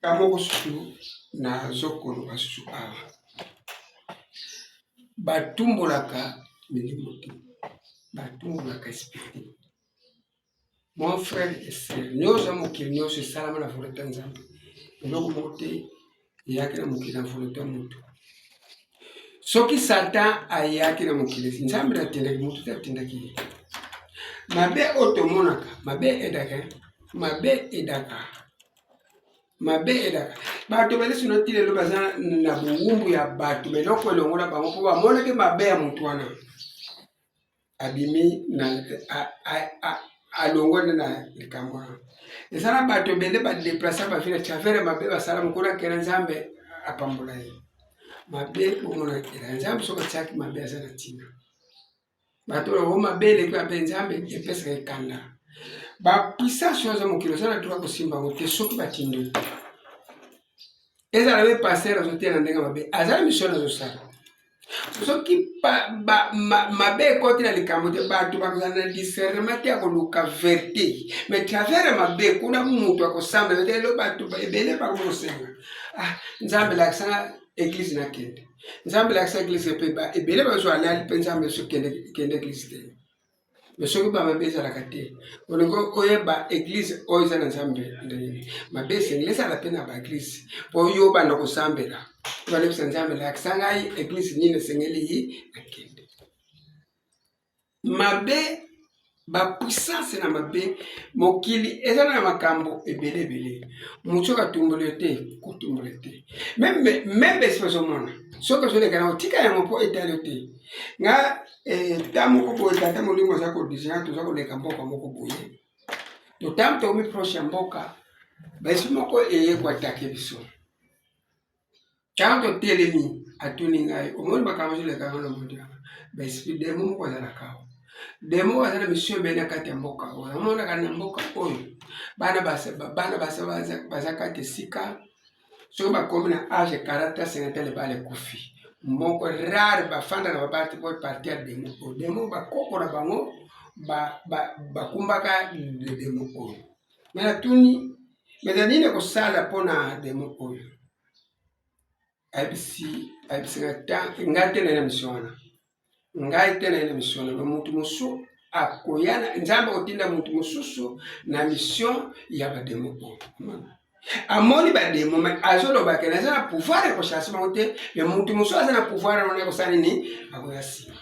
Ka moko susu nazokoloba susu awa, batumbolaka milimo te, batumbolaka esprit te. Mon frère et sœur, nyonso ya mokili nyonso esalama na volonté ya Nzambe. Eloko moko te eyaki na mokili na volonté ya moto. Soki Satan ayaki na mokili, Nzambe atindaki moto te, atindaki ye. Mabe oyo tomonaka, mabe edaka, mabe edaka, mabe edaka. Bato ebele sino ti lelo baza na bowumbu ya bato, eloko elongola bango mpo bamonaki mabe ya moto wana. Abimi na alongoli na likambo wana. Eza na bato ebele badeplasa bavi na travers mabe basala mokolo akela Nzambe apambola ye. Mabe bomona ekela Nzambe soki atiaki mabe aza na ntina. Bato oyo mabe eleki mabe Nzambe epesaka ekanda. Bapuissance oyo aza mokili oza na droit kosimba yango te soki batindi yo te. Ezala be pasteur azoteya na ndenge mabe, aza na mission azosala. Soki mabe ekoti na likambo te, bato bakozala na discernement te ya koluka verite. Mais travers ya mabe kuna moto akosambela te, lelo bato ebele bakomi kosenga, ah Nzambe lakisa nga eglise nakende, Nzambe lakisa eglise mpe ebele bazwa alali mpe Nzambe so kende kende eglise te. Me soki ba mabe ezalaka te, olingi oyeba eglise oyo eza na Nzambe ndenge nini? Mabe esengeli ezala mpe na ba eglise mpo yo obanda kosambela, obalebisa Nzambe, lakisa ngai eglise nini esengeli nakende. Mabe, ba puissance na mabe, mokili eza na makambo ebele ebele. Moto soki atumboli yo te, kotumbola te. Meme meme esprit ozomona soki ozoleka na otika yango mpo etali yo te. Nga ta moko boye tata molimo aza kodisina, toza koleka mboka moko boye, totango tokomi proche ya mboka, baesprit moko eye koatake biso. Ntango totelemi, atuni ngai, omoni makambo ezoleka yango na moto yanga, baesprit demo moko azalaka awa, demo aza na mission ebele na kati ya mboka oyo. Amonaka na mboka oyo bana bana baza kati esika soki bakomi na age 40 50 libala ekufi. Moko rare bafanda na babati po parti ya demo oyo, demo bakoko na bango bakumbaka demo oyo. Me natuni meza nini ekosala mpona demo oyo? Ayebisi ayebisi ngai te na mission wana, ngai te na mission wana, moto mosusu akoya, Nzambe akotinda moto mosusu na mission ya bademo oyo. Amoni bademo me azoloba ke naza na pouvoir ya kochasse bango te, me moto mosusu aza na pouvoir wana kosala nini, akoya nsima.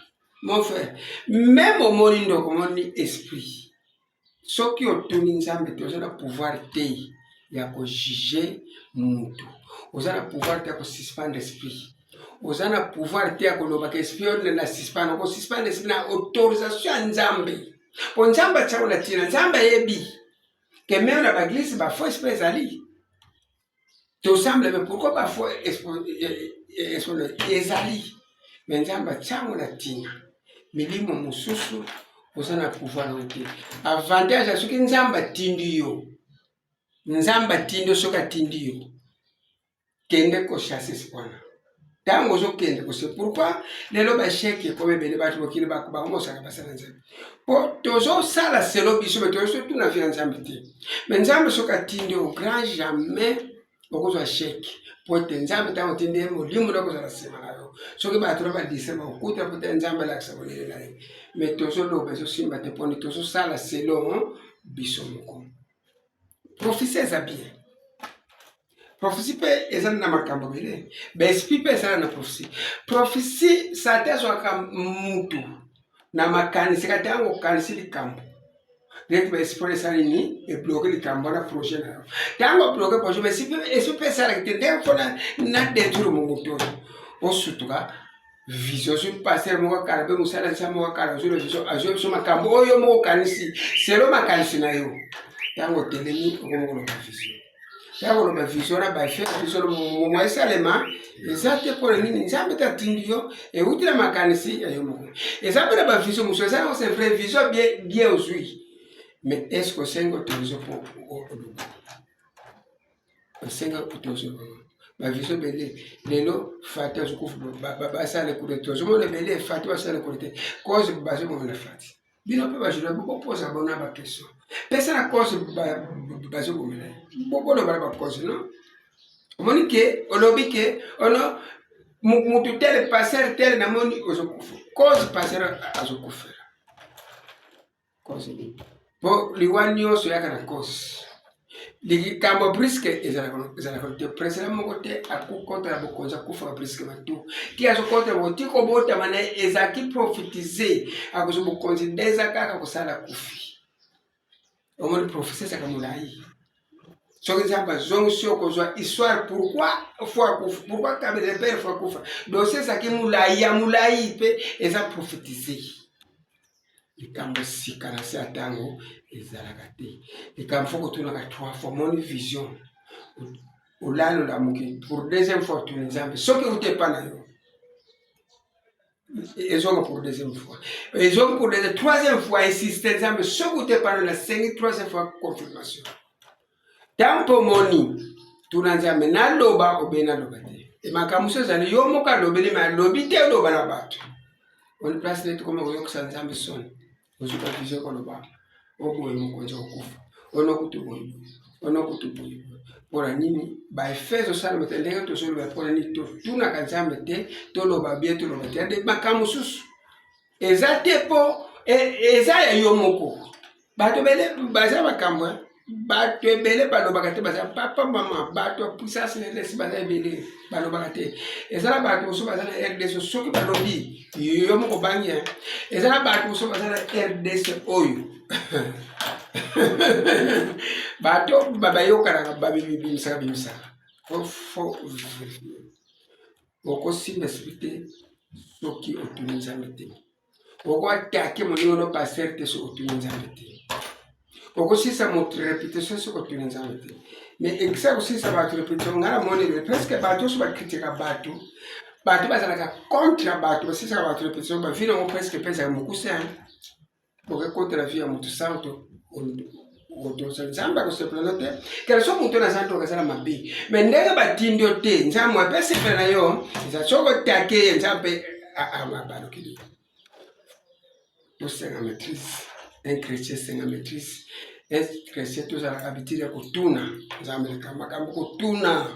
Mon frère, meme omoni ndoko, omoni esprit, soki otuni Nzambe te, oza na pouvoir te ya kojuge mutu, oza na pouvoir te ya kosuspendre esprit, oza na pouvoir te ya kolobaka esprit oyo na suspendre. Okosuspendre esprit na autorisation ya Nzambe, mpo Nzambe atiako na ntina. Nzambe ayebi ke meme na baeglise ba faux esprit ezali, tossemble, mais pourquoi ba faux esprit ezali? Me Nzambe atiango na ntina. Milimo mosusu oza na pouvoir nango te. Avantage ya soki Nzambe atindi yo, Nzambe atindi yo, soki atindi yo, kende kochasse esprit wana. Ntango ozokende kose, pourquoi lelo basheke ekomi ebele, bato mokili bakomosaka basala Nzambe, mpo tozosala selo biso, me tozotuna vi ya Nzambe te. Me Nzambe soki atindi yo, grand jamais okozwa sheke, mpo ete Nzambe ntango otindi ye, molimo nde akozala nsima na yo. Soki bato na badise bakokuta, mpo te Nzambe alakisa bolele na ye. Me tozoloba ezosimba te, mponi tozosala selon biso moko. Prophetie eza bien, prophetie mpe eza na makambo ebele, baesprit mpe ezala na prophetie. Prophetie, satan azwaka mutu na makanisi, kati yango okanisi likambo neti baesprit esali nini, ebloke likambo wana, projet na yo. Ntango obloke projet, baesprit mpe esalaki te ndenge mpona na détruire momoto oyo osutuka vision. Soki pasteur moko akala mpe mosala nsa moko akala ozwi na vision, azwi biso makambo oyo moko okanisi selo makanisi na yo. Ntango otelemi, okomi koloba vision. Ntango oloba vision na bafe vision momo esalema eza te. Mpo na nini? Nzambe te atindi yo, euti na makanisi ya yo moko. Eza mpe na bavision mosusu eza nango, c'est vrai, vision bien bien ozwi, mais est ce que osengi autorisation mpo oloba? Osenga autorisation. Bavision ebele lelo, Fati azokufa, basala ekolo te. Ozomona ebele, Fati basala ekolo te, cause bazomona Fati. Bino mpe bajournal boposa bona baquestion, pesa na cause bazobomela ye, boloba na bacause non. Omoni ke olobi ke ono mutu tel, pasteur tel, namoni ozokufa. Cause pasteur azokufela cause nini? Po liwa nyonso eyaka na cause. Likambo brusque ezalaka te. President moko te akokota na bokonzi akufaka brusquement tu ti azokota na ti kobotama na ye ezalaki prophétise, akozwa bokonzi nde eza kaka kosala kufi. Omoni, prophétie ezalaka molai. Soki Nzambe azongisi yo kozwa histoire, pourquoi faut akufa, pourquoi Kabila père faut akufa, dossier ezalaki molai ya molai mpe eza prophétise. Likambo sika na se ya ntango ezalaka te. Likambo faut kotunaka trois fois. Moni vision, olali, olamuki, pour deuxième fois otuni Nzambe soki euti epa na yo, ezonga pour deuxième fois, ezongi pour deuxième, troisième fois, insiste: Nzambe, soki euti epa na yo, nasengi troisième fois confirmation. Ntango mpo omoni, tuna Nzambe: naloba obe naloba te? Makambo mosusu ezali yo moko alobeli, me alobi te oloba na bato. Oni place neti koma koyokisa Nzambe soni. Ozuka vision, koloba oboye mokonzi okufa, ono kutu boye, ono kutu boye. Mpona nini baeffet ezosalama te ndenge tozoloba? Mpona nini totunaka Nzambe te? Toloba bien, toloba te? Ade makambo mosusu eza te mpo eza ya yo moko. Bato ebele baza makambo, bato ebele balobaka te. Baza papa, mama, bato ya puissance na RDC baza ebele, balobaka te. Eza na bato mosusu baza na RDC, soki balobi, yo moko bangi. Eza na bato mosusu baza na RDC oyo bato bayokanaka, babimisaka bimisaka. Faut vérifier. Okosimba esprit te soki otuni Nzambe te. Okoattaquer moninga no pasteur te soki otuni Nzambe te. Okosilisa moto réputation soki otuni Nzambe te. Mais ekisa kosilisa bato réputation, ngai namoni presque bato nyonso bacritiquaka bato, bato bazalaka contre bato, basilisaka bato réputation. Bavie nango presque mpe ezalaka mokuse. Okekotela vie ya moto santo, otosa Nzambe akosepela no te. Kele so moto naza ntoka asala mabe, mais ndenge batindi yo te, Nzambe ape sepela na yo. Eza soki otake ye, Nzambe abalukili. Tosenga maîtrise. Un chrétien senga maîtrise. Un chrétien tozalaka habitude ya kotuna Nzambe makambo, kotuna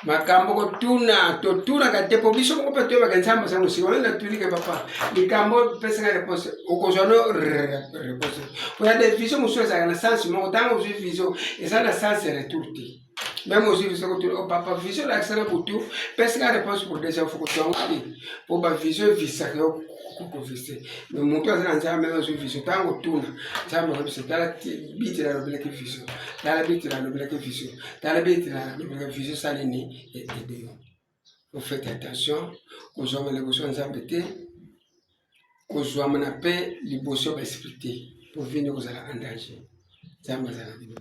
makambo, kotuna. Totunaka te po biso moko mpe toyebaka Nzambe aza mosika. Wana natunike papa likambo, pesanga réponse, okozwa no réponse. Po ya de vision mosusu ezalaka na sens moko. Ntango ozwi vision, eza na sens ya retour te. Même ozwi vision, kotuna: "O papa, vision olakisa na butu, pesanga réponse pour deuxième fois." Kozwa yango te, po bavision evisaka yo kovise. Mais moto aza na Nzambe, azwi vision, ntango otuna Nzambe, akoyebisa: "Tala bitela alobelaki vision, tala bitela alobelaki vision, tala bitela alobelaki vision." Esali nini? Aide yo. Faites attention kozwama liboso ya Nzambe te, kozwama na mpe liboso ya baesprit te, po vie nde kozala en danger. Nzambe azala bino.